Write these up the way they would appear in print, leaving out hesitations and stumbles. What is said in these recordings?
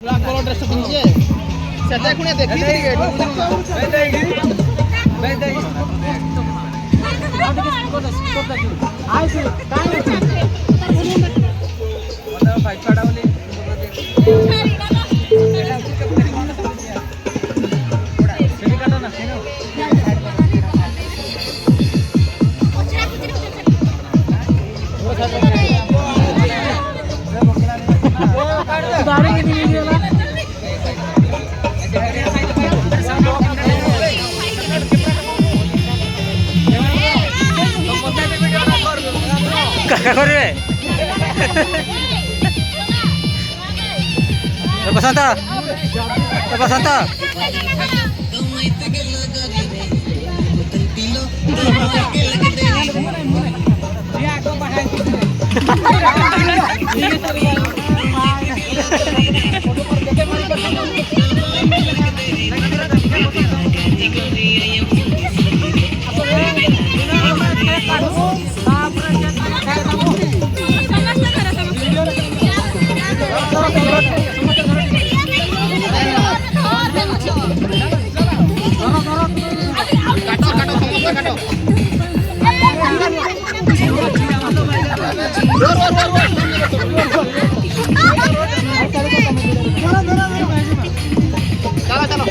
Black colour dress ପିନ୍ଧିছে ସେଟା କୁଣିଆ ଦେଖିଥିଲି। କାକା କରିବେ ବସନ୍ତ, ବସନ୍ତ। କାଟ କାଟ, ସମସ୍ତେ କାଟ। ରୁହ ରୁହ ରୁହ ରୁହ, ଚାଲ ଚାଲ।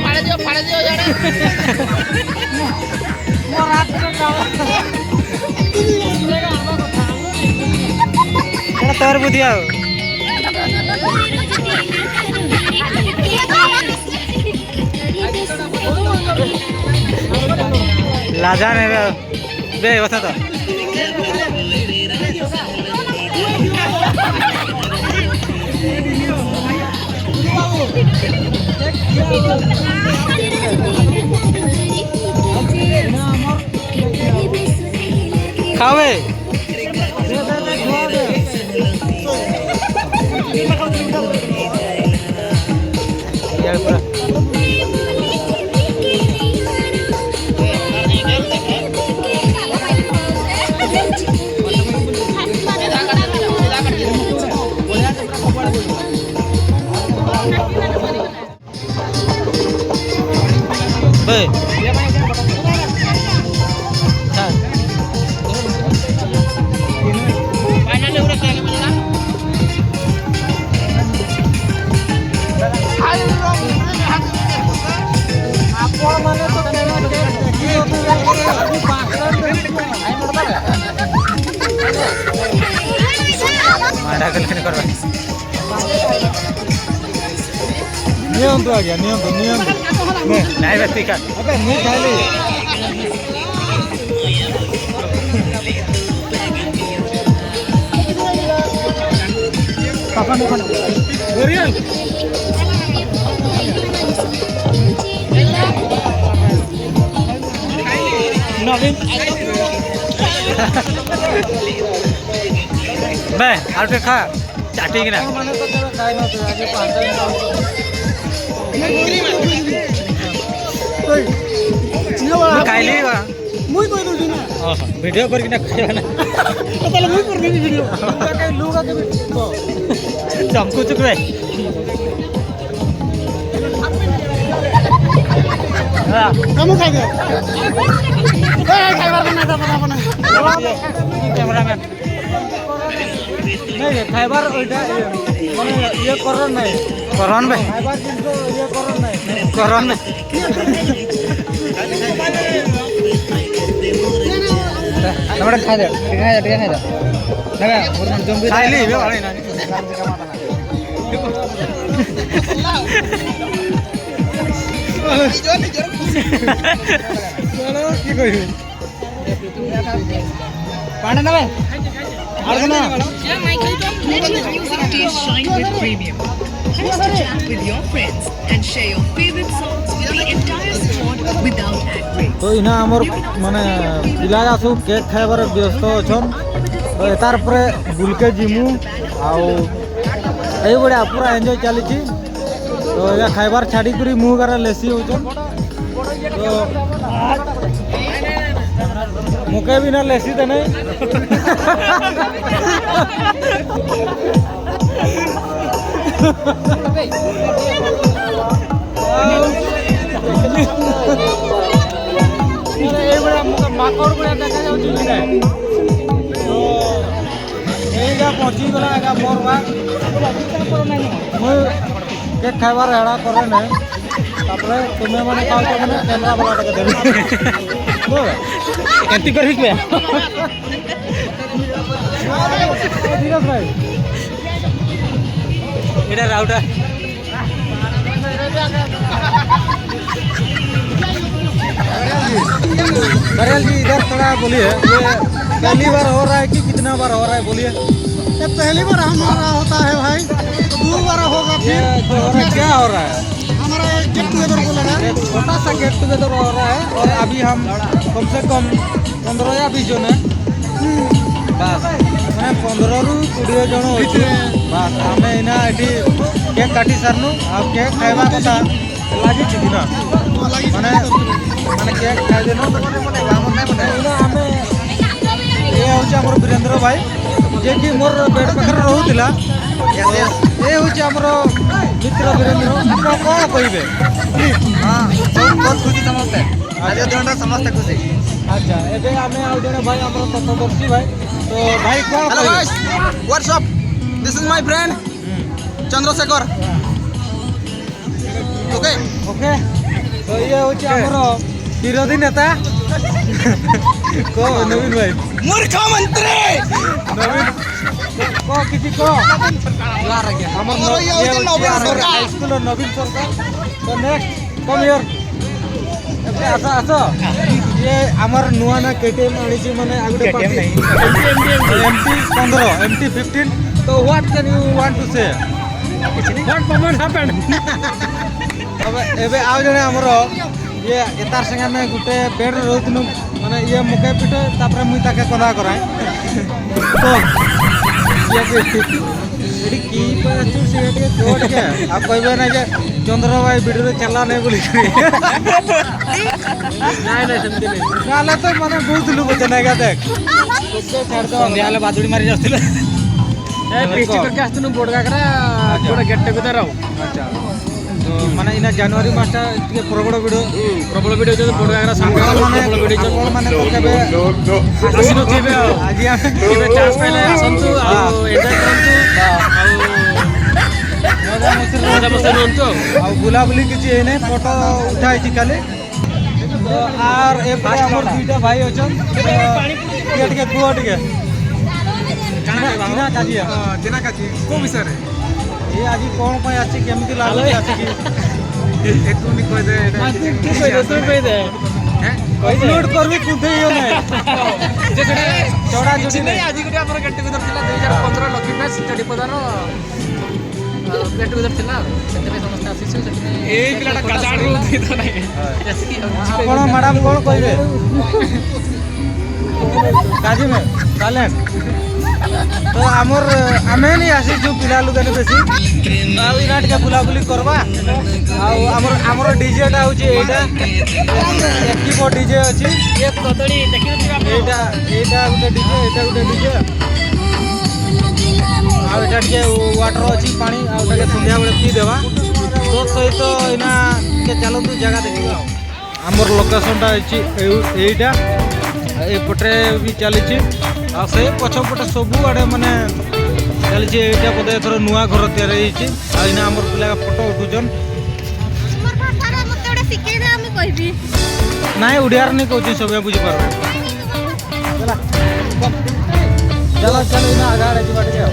ଫାੜੇ ଦିଅ, ଫାੜੇ ଦିଅ ଇଆଡ଼େ। ଏଟା ତୋର ବୁଦ୍ଧି ଆଉ ଲାଜା ନେବେ ବେ ବସନ୍ତ। ଖାବେ ପୁରା। ବେ ଆପଣମାନେ ତ ମାଡ଼ା କଲେ କରବା। ନିଅନ୍ତୁ ଆଜ୍ଞା, ନିଅନ୍ତୁ ନିଅନ୍ତୁ। ନାଇଁ ବେ, ତୁଇ ଖା। ଆବେ ମୁଁ ଖାଇଲି। ନବୀନ ବେ, ଆଉ ଟିକେ ଖା ଚାଟିକିନା। ଆପଣମାନେ ତ କେବେ ଖାଇନଥିବେ, ଆଜି 5 ମୁଁ ଖାଇଲି। ମୁଇଁ କହିଦେଉଛି ନା। ଭିଡ଼ିଓ କରିକିନା ଖାଇବା ନା? ତାହେଲେ ମୁଇଁ କରିଦେବି ଭିଡ଼ିଓ। ଲୁଗା କେବେ ଚମକୁଚୁ ବେ? ମୁଁ ଖାଇଦିଅ। ଖାଇବାର ନା ନା କ୍ୟାମେରାମ୍ୟାନ୍ ନାଇଁ, ଖାଇବାର ଓଇଟା ମାନେ ଇଏ କରନ୍ ନାଇଁ। କରନ୍ ବେ। ଖାଇବାର ଜିନିଷ ଇଏ କରନ୍ ନାଇଁ। କରନ୍। ଟମାଟୋ ଖାଇଦେ, ଟିକେ ଖାଇଦେ, ଟିକେ ଖାଇଦେ। ଖାଇଲି ବେ ଭାଇ। ନା କି କହିବି? ପାଣି ନେବେ ଆଉ ନା? Let your music taste shine with premium. Host a chat with your friends and share your favorite songs with the entire squad without ad breaks. ତ ଇନା ଆମର ମାନେ ପିଲା ସବୁ କେକ୍ ଖାଇବାରେ ବ୍ୟସ୍ତ ଅଛନ୍। ତ ତାର ପରେ ବୁଲକେ ଯିମୁ। ଆଉ ଏଇଭଳିଆ ପୁରା ଏନ୍ଜୟ ଚାଲିଛି। ତ ଏଇଟା ଖାଇବାର ଛାଡ଼ିକରି ମୁଁ ଗାରେ ଲେସି ହଉଛନ୍। ତ ମୁକେ ବି ନା ଲେସି ଦେନେ। ଏଇଭଳିଆ ମାକଡ଼ ଭଳିଆ ଦେଖାଯାଉଛି କି ନାଇଁ? ତ ଏଇଟା ପହଞ୍ଚିଗଲା ଏକା ମୋର ବା। ମୁଇଁ କେକ୍ ଖାଇବାର ହେଡ଼ା କରେ ନାଇଁ। ତାପରେ ତୁମେ ମାନେ ଖାଉଛ ମାନେ କ୍ୟାମେରା ବାଲାଟାକେ ଦେବି। ଏମିତି କରିବି କି? ଧୀରଜ ଭାଇ। ଏଇଟା ରାଉଟା। बरेल जी, इधर थोड़ा बोलिए, ये पहली बार हो रहा है कि कितना बार हो रहा है, बोलिए। ये पहली बार हमारा होता है भाई, तो दो बार होगा। ये फिर जो हो रहा है, क्या हो रहा है? हमारा गेट टुगेदर बोला है। एक छोटा सा गेट टुगेदर हो रहा है और अभी हम कम से कम 15 या 20 जन है ବାସ୍, ମାନେ 15ରୁ 20 ଜଣ ଅଛୁ ବାସ୍। ଆମେ ଏଇନା ଏଠି କେକ୍ କାଟି ସାରିଲୁ ଆଉ କେକ୍ ଖାଇବା କଥା ଲାଗିଛି କି ନା ମାନେ କେକ୍ ଖାଇଦେଲୁ ଏଇନା ଆମେ। ଏ ହେଉଛି ଆମର ବୀରେନ୍ଦ୍ର ଭାଇ, ଯିଏକି ମୋର ବେଡ୍ ପାଖରେ ରହୁଥିଲା। ଏ ହେଉଛି ଆମର ମିତ୍ର ବୀରେନ୍ଦ୍ର। ଆପଣ କ'ଣ କହିବେ ପ୍ଲିଜ୍? ହଁ, ବହୁତ ଖୁସି ସମସ୍ତେ। ଆଜି ଦିନଟା ସମସ୍ତେ ଖୁସି। ଆଚ୍ଛା, ଏବେ ଆମେ ଆଉ ଜଣେ ଭାଇ, ଆମର ତତ୍ତ୍ୱଦର୍ଶୀ ଭାଇ। ତ ଭାଇ, କ'ଣ Hello କହିବେ? Guys, what's up? This is my friend Chandrasekhar. Okay. Okay, ତ ଇଏ ହେଉଛି ଆମର ବିରୋଧୀ ନେତା କହ ନବୀନ ଭାଇ। ମୂର୍ଖ ମନ୍ତ୍ରୀ। ନବୀନ, କହ କିଛି କହ। ଆମର ଆମର ଇଏ ହେଉଛି ନବୀନ ସରକାର। ହାଇସ୍କୁଲର ନବୀନ ସରକାର। ତ ନେକ୍ସଟ, କମ୍ here. ଏବେ ଆସ ଆସ। ଇଏ ଆମର ନୂଆ ନା କେଟିଏମ୍ ଆଣିଛି, ମାନେ ଆଉ ଗୋଟେ ପାର୍ଟି ଏମଟି 15, ଏମଟି 15। ତ what can you want to say? What moment happened? ଏବେ ଏବେ ଆଉ ଜଣେ ଆମର ଇଏ, ତାର ସାଙ୍ଗେ ଆମେ ଗୋଟେ ବେଡ଼ରେ ରହୁଥିଲୁ। ମାନେ ଇଏ ମୁକେ ପିଟେ, ତାପରେ ମୁଇଁ ତାକେ କନ୍ଦା କରାଏ। ତ ଇଏ ଏଠି କି ଆସିଛୁ ସେ ଟିକେ କୁହ ଟିକେ। ଆଉ କହିବେ ନା ଯେ ଚନ୍ଦ୍ର ଭାଇ ଭିଡ଼ିଓରେ ଚାଲା ନାହିଁ ବୋଲି। ନାଇଁ ନାଇଁ, ସେମିତି ନାଇଁ। ନହେଲେ ତ ମାନେ ବହୁତ ଲୋକ ଅଛନ୍ତି ଆଜ୍ଞା। ଦେଖ, ଛାଡ଼ିଦେବା। ସନ୍ଧ୍ୟା ହେଲେ ବାଦୁଡ଼ି ମାରି ଯାଉଥିଲେ। ଏ ଫିଷ୍ଟି କରିକି ଆସିଥିଲୁ ବଡ଼ ଘାଗରା ଗୋଟେ ଗେଟ୍ ଟୁଗେଦର ଆଉ। ଆଚ୍ଛା, ତ ମାନେ ଏଇନା ଜାନୁଆରୀ ମାସଟା ଟିକେ ପ୍ରବଳ ଭିଡ଼। ପ୍ରବଳ ଭିଡ଼ ହେଇଛନ୍ତି ବଡ଼ ଘାଗରା ସାଙ୍ଗ। ଆପଣମାନେ ପ୍ରବଳ ଭିଡ଼ ହେଇଛନ୍ତି। ଆପଣମାନେ ତ କେବେ ଆସିନଥିବେ ଆଉ। ଆଜି ଆମେ କେବେ ଚାନ୍ସ ପାଇଲେ ଆସନ୍ତୁ ଆଉ ଏନ୍ଜୟ କରନ୍ତୁ ଆଉ ମଜାମସ୍ତିରେ ମଜାମସ୍ତି ରୁହନ୍ତୁ ଆଉ। ଆଉ ବୁଲାବୁଲି କିଛି ହେଇନାହିଁ, ଫଟୋ ଉଠା ହେଇଛି ଖାଲି। ତ ଆର୍ ଏପଟେ ଆମର ଦୁଇଟା ଭାଇ ଅଛନ୍। ତ ଟିକେ ଟିକେ କୁହ ଟିକେ। ଚିନା କାଜି। ଚିନା କାଜି କୋଉ ବିଷୟରେ? ଏ ଆଜି କ'ଣ ପାଇଁ ଆସିଛି, କେମିତି ଲାଗୁଛି ଆସିକି? ଏ ତୁନି କହିଦେ। ତୁ କହିଦେ, ତୁ କହିଦେ। ଅପଲୋଡ କରବି, କୁନ୍ଥେଇ ନାଇଁ। ଚଢା କିଛି ଚଢି ନାହିଁ। ଆଜି ଗୋଟେ ଆମର ଗେଟ୍ ଟୁଗେଦର ଥିଲା, 2015 ଲକ୍ଷ୍ମୀ ମ୍ୟାଚ୍ ଚଣ୍ଡିପଦାର ଗେଟ୍ ଟୁଗେଦର ଥିଲା ଆଉ ସେଥିପାଇଁ ସମସ୍ତେ ଆସିଛୁ। ସେଥିପାଇଁ ଏଇ ପିଲାଟା ନାହିଁ। ଆପଣ ମ୍ୟାଡ଼ାମ କ'ଣ କହିବେ? କାଜି ମେ ସାଇଲେଣ୍ଟ। ତ ଆମର ଆମେ ନି ଆସିଛୁ ପିଲା ଲୁଗାନି ବେଶୀ। ଆଉ ଇନା ଟିକେ ବୁଲାବୁଲି କରବା। ଆଉ ଆମର ଡିଜେଟା ହଉଛି ଏଇଟା, ଏକିବ ଡିଜେ ଅଛି। ଇଏ କଦଳୀ ଦେଖିନଥିବେ ଆପଣ। ଏଇଟା ଗୋଟେ ଡିଜେ, ଏଇଟା ଗୋଟେ ଡିଜେ। ଆଉ ଏଇଟା ଟିକେ ୱାଟର ଅଛି, ପାଣି। ଆଉ ଟିକେ ସନ୍ଧ୍ୟାବେଳେ ପିଇଦେବା। ତୋ ସହିତ ଏଇନା ଟିକେ ଚାଲନ୍ତୁ, ଜାଗା ଦେଖିବା। ଆଉ ଆମର ଲୋକେସନଟା ଅଛି ଏଇଟା। ଏପଟେ ବି ଚାଲିଛି ଆଉ ସେଇ ପଛପଟେ ସବୁଆଡ଼େ ମାନେ ଚାଲିଛି। ଏଇଟା ବୋଧେ ଏଥର ନୂଆ ଘର ତିଆରି ହେଇଛି। ଆଉ ଏଇନା ଆମର ପିଲା ଫଟୋ ଉଠୁଛନ୍। ତୁମର ଭାଷାରେ ମତେ ଗୋଟେ ଶିଖେଇ ଦେ, ଆମେ କହିବି। ନାଇଁ, ଓଡ଼ିଆରେ ନାଇଁ କହୁଛି, ସବେ ବୁଝିପାରବେ। ହେଲା, ଚାଲ ଚାଲ, ଏଇନା ଆଗ ଆଡ଼େ ଯିବା ଟିକେ। ଆଉ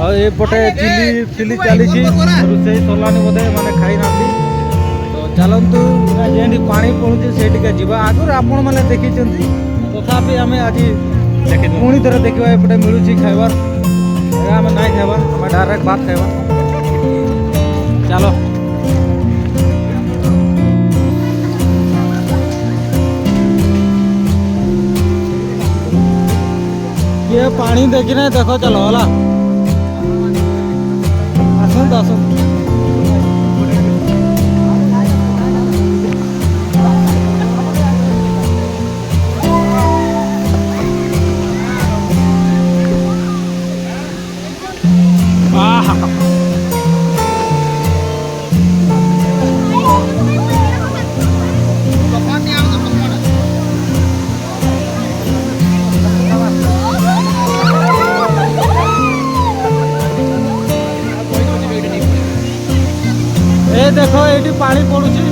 ଆଉ ଏପଟେ ଚିଲି ଫିଲି ଚାଲିଛି, ରୋଷେଇ ସରିଲାନି ବୋଧେ, ମାନେ ଖାଇନାହାନ୍ତି। ତ ଚାଲନ୍ତୁ, ଯେଠି ପାଣି ପଡ଼ୁଛି ସେଇଠିକା ଯିବା। ଆଗରୁ ଆପଣମାନେ ଦେଖିଛନ୍ତି, ତଥାପି ଆମେ ଆଜି ପୁଣି ଥରେ ଦେଖିବା। ଏପଟେ ମିଳୁଛି ଖାଇବାର। ଆମେ ନାଇଁ ଖାଇବା, ଆମେ ଡାଇରେକ୍ଟ ଭାତ ଖାଇବା। ଚାଲ। କିଏ ପାଣି ଦେଖିନାହିଁ, ଦେଖ, ଚାଲ। ହେଲା, ଆସନ୍ତୁ ଆସନ୍ତୁ। ଆହା। ଏ ଦେଖ, ଏଇଠି ପାଣି ପଡୁଛି।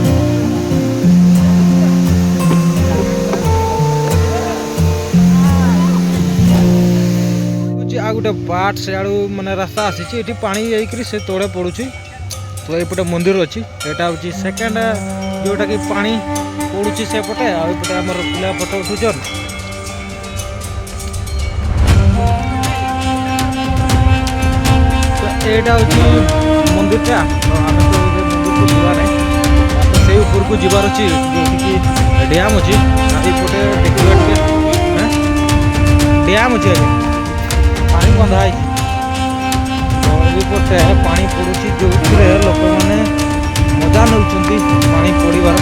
ଆଉ ଗୋଟେ ବାଟ ସିଆଡ଼ୁ ମାନେ ରାସ୍ତା ଆସିଛି, ଏଠି ପାଣି ଯାଇକରି ସେ ତଳେ ପଡୁଛି। ତ ଏପଟେ ମନ୍ଦିର ଅଛି। ଏଇଟା ହେଉଛି ସେକେଣ୍ଡ ଯେଉଁଟାକି ପାଣି ପଡୁଛି ସେପଟେ। ଆଉ ଏପଟେ ଆମର ପିଲା ଫଟୋ ଉଠୁଛନ୍। ତ ଏଇଟା ହେଉଛି ମନ୍ଦିରଟା। ତ ଆମେ ତ ଏବେ ମନ୍ଦିରକୁ ଯିବା ନାହିଁ, ତ ସେଇ ଉପରକୁ ଯିବାର ଅଛି, ଯେଉଁଠିକି ଡ୍ୟାମ୍ ଅଛି। ଆଉ ଏପଟେ ଦେଖିବା ଟିକେ। ଡ୍ୟାମ୍ ଅଛି ଆଜ୍ଞା, ପାଣି ବନ୍ଧା ହେଇଛି। ତ ଏଇପଟେ ପାଣି ପଡ଼ୁଛି, ଯେଉଁଥିରେ ଲୋକମାନେ ମଜା ନେଉଛନ୍ତି ପାଣି ପଡ଼ିବାର।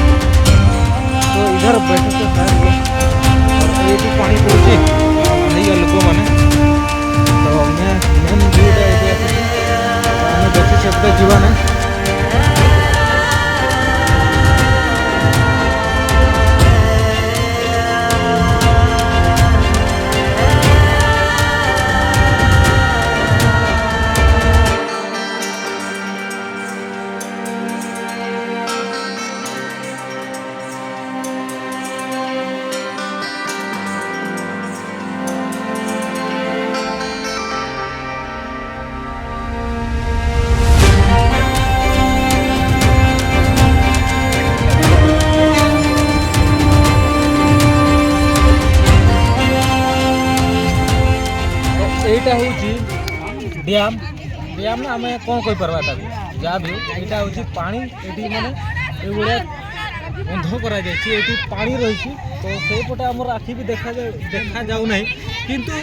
ତ इधर बैठे तो ଏଇଠି ପାଣି ପଡ଼ୁଛି ନେଇଗା ଲୋକମାନେ। ତ ମେନ୍ ଭିଉଟା ଏଇଠି ଆସୁଛି। ଆମେ ବେଶୀ ସେପଟେ ଯିବା ନାହିଁ। ତ ଏଇଟା ହେଉଛି ଡ୍ୟାମ୍। ଡ୍ୟାମ୍ ନା ଆମେ କ'ଣ କହିପାରିବା ତାକୁ, ଯାହା ବି ହଉ, ଏଇଟା ହେଉଛି ପାଣି। ଏଠି ମାନେ ଏଇଭଳିଆ ବନ୍ଧ କରାଯାଇଛି, ଏଇଠି ପାଣି ରହିଛି। ତ ସେଇପଟେ ଆମର ଆଖି ବି ଦେଖାଯାଉନାହିଁ, କିନ୍ତୁ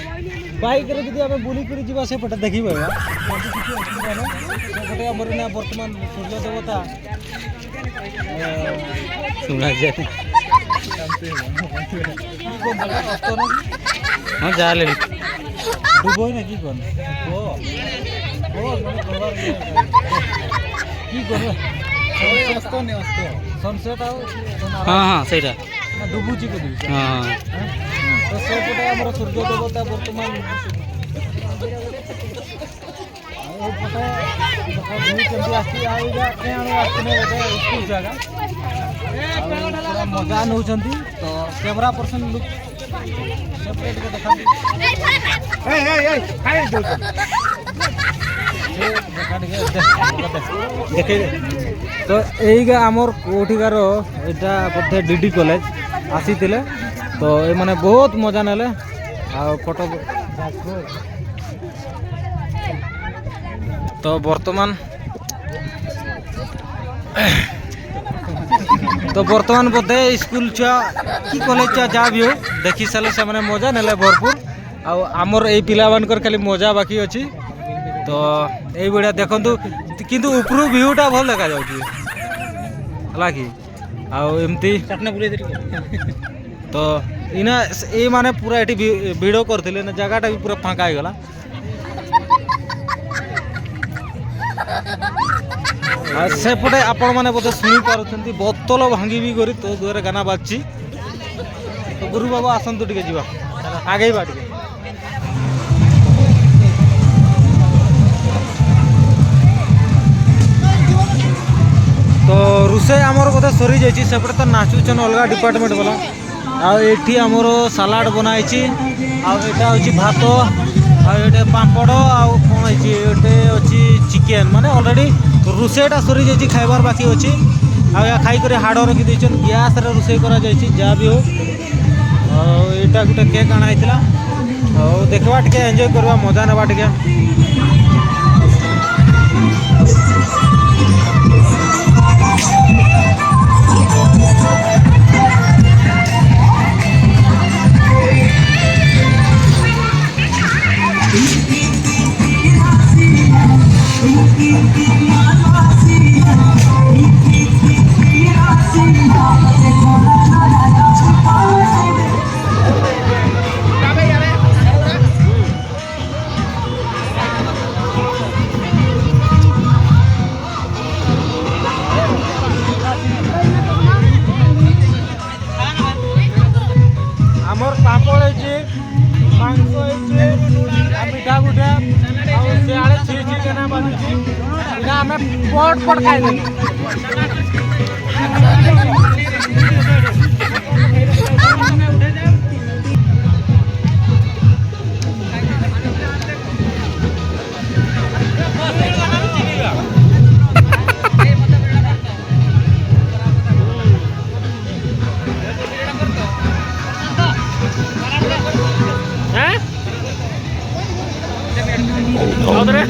ବାଇକ୍ରେ ଯଦି ଆମେ ବୁଲିକରି ଯିବା, ସେପଟେ ଦେଖିପାରିବା। ସେମିତି କିଛି ଅସୁବିଧା ନାହିଁ। ସେପଟେ ଆମର ନା ବର୍ତ୍ତମାନ ସୂର୍ଯ୍ୟ ଦେବତା ଶୁଣାଯାଏ। କି କ'ଣ ଅସ୍ତ ନା କି? ହଁ, ଯାହା ହେଲେ ବି। ଡୁବୋ ନା କି କ'ଣ ମାନେ କହିବାର କି କର, ସନସେଟ୍ ଆଉ ହଁ, ସେଇଟା। ନା ଡୁବୁଛି କେମିତି? ହଁ। ତ ସେପଟେ ଆମର ସୂର୍ଯ୍ୟ ଦେବତା ବର୍ତ୍ତମାନ, ଆଉ ଏପଟେ ଦେଖ ଭିଉ କେମିତି ଆସିଛି। ଆଉ ଏଇଟା କେଁ ଆସିଥିଲେ ଗୋଟେ ସ୍କୁଲ ଜାଗା, ଆଉ ପୁରା ମଜା ନେଉଛନ୍ତି। ତ କ୍ୟାମେରା ପର୍ସନ ଲୁକ୍ ସେପଟେ ଟିକେ ଦେଖାନ୍ତୁ। ଖାଇ ଦେଉଛନ୍ତି ଦେଖା ଟିକେ, ଦେଖେଇ ଦେ। ତ ଏଇଗା ଆମର କୋଉଠିକାର, ଏଇଟା ବୋଧେ ଡିଡି କଲେଜ ଆସିଥିଲେ। ତ ଏମାନେ ବହୁତ ମଜା ନେଲେ ଆଉ ଫଟୋ। ତ ବର୍ତ୍ତମାନ ବୋଧେ ସ୍କୁଲ ଛୁଆ କି କଲେଜ ଛୁଆ ଯାହା ବି ହଉ, ଦେଖି ସାରିଲେ, ସେମାନେ ମଜା ନେଲେ ଭରପୁର। ଆଉ ଆମର ଏଇ ପିଲାମାନଙ୍କର ଖାଲି ମଜା ବାକି ଅଛି। ତ ଏଇଭଳିଆ ଦେଖନ୍ତୁ, କିନ୍ତୁ ଉପରୁ ଭିଉଟା ଭଲ ଦେଖାଯାଉଛି, ହେଲା କି? ଆଉ ଏମିତି ତ ଇନା ଏଇମାନେ ପୁରା ଏଠି ଭିଡ଼ କରିଥିଲେ ନା, ଜାଗାଟା ବି ପୁରା ଫାଙ୍କା ହେଇଗଲା। ଆଉ ସେପଟେ ଆପଣମାନେ ବୋଧେ ଶୁଣି ପାରୁଛନ୍ତି, ବୋତଲ ଭାଙ୍ଗିବି କରି ତୋ ଦୁଆରେ ଗାନା ବାଜୁଛି। ତ ଗୁରୁ ବାବୁ, ଆସନ୍ତୁ ଟିକେ ଯିବା, ଆଗେଇବା ଟିକେ। ତ ରୋଷେଇ ଆମର ବୋଧେ ସରିଯାଇଛି। ସେପଟେ ତ ନାଚୁଛନ୍ ଅଲଗା ଡିପାର୍ଟମେଣ୍ଟ ବାଲା। ଆଉ ଏଠି ଆମର ସାଲାଡ଼ ବନା ହେଇଛି, ଆଉ ଏଇଟା ହେଉଛି ଭାତ, ଆଉ ଏଇଟା ପାମ୍ପଡ଼, ଆଉ କ'ଣ ହେଇଛି, ଏଠି ଅଛି ଚିକେନ୍। ମାନେ ଅଲରେଡ଼ି ରୋଷେଇଟା ସରିଯାଇଛି, ଖାଇବାର ବାକି ଅଛି। ଆଉ ଏହା ଖାଇକରି ହାଡ଼ ରଖିଦେଇଛନ୍। ଗ୍ୟାସ୍ରେ ରୋଷେଇ କରାଯାଇଛି, ଯାହା ବି ହଉ। ଆଉ ଏଇଟା ଗୋଟେ କେକ୍ ଆଣା ହେଇଥିଲା। ଆଉ ଦେଖିବା ଟିକେ, ଏନ୍ଜୟ କରିବା, ମଜା ନେବା ଟିକେ। ଗୋଟେ, ଆଉ ସିଆଡ଼େ ଛି ଛି କେନା ବାଜୁଛି। ଏଇଟା ଆମେ ପଟ ପଟ ଖାଇଦେଲୁ। ହେଁ, ଆଉଥରେ।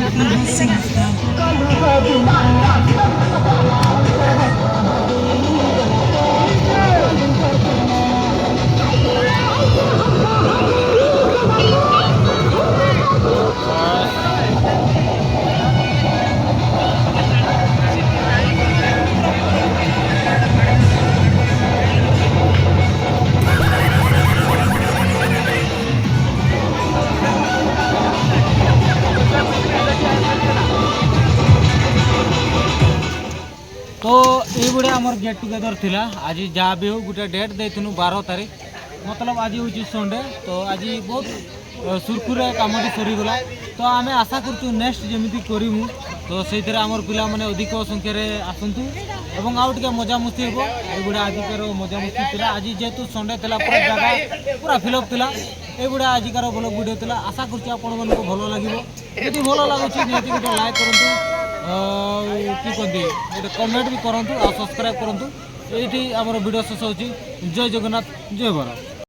ତ ଏଇଭଳିଆ ଆମର ଗେଟ୍ ଟୁଗେଦର ଥିଲା ଆଜି। ଯାହା ବି ହଉ, ଗୋଟେ ଡେଟ୍ ଦେଇଥିନୁ 12 ତାରିଖ, ମତଲବ ଆଜି ହେଉଛି ସଣ୍ଡେ। ତ ଆଜି ବହୁତ ସୁରଖୁରେ କାମଟି ସରିଗଲା। ତ ଆମେ ଆଶା କରୁଛୁ ନେକ୍ସଟ ଯେମିତି କରିମୁ, ତ ସେଇଥିରେ ଆମର ପିଲାମାନେ ଅଧିକ ସଂଖ୍ୟାରେ ଆସନ୍ତୁ ଏବଂ ଆଉ ଟିକେ ମଜାମସ୍ତି ହେବ। ଏଇଭଳିଆ ଆଜିକାର ମଜାମସ୍ତି ଥିଲା। ଆଜି ଯେହେତୁ ସଣ୍ଡେ ଥିଲା, ପୁରା ଜାଗା ପୁରା ଫିଲଅପ୍ ଥିଲା। ଏଇଭଳିଆ ଆଜିକାର ଭଲ ଭିଡ଼ିଓ ଥିଲା। ଆଶା କରୁଛି ଆପଣମାନଙ୍କୁ ଭଲ ଲାଗିବ। ଯଦି ଭଲ ଲାଗୁଛି, ନିହାତି ଗୋଟେ ଲାଇକ୍ କରନ୍ତୁ, ଆଉ କି କୁହନ୍ତି, ଗୋଟେ କମେଣ୍ଟ ବି କରନ୍ତୁ ଆଉ ସବସ୍କ୍ରାଇବ୍ କରନ୍ତୁ। ଏଇଠି ଆମର ଭିଡ଼ିଓ ଶେଷ ହେଉଛି। ଜୟ ଜଗନ୍ନାଥ, ଜୟ ଭାରତ।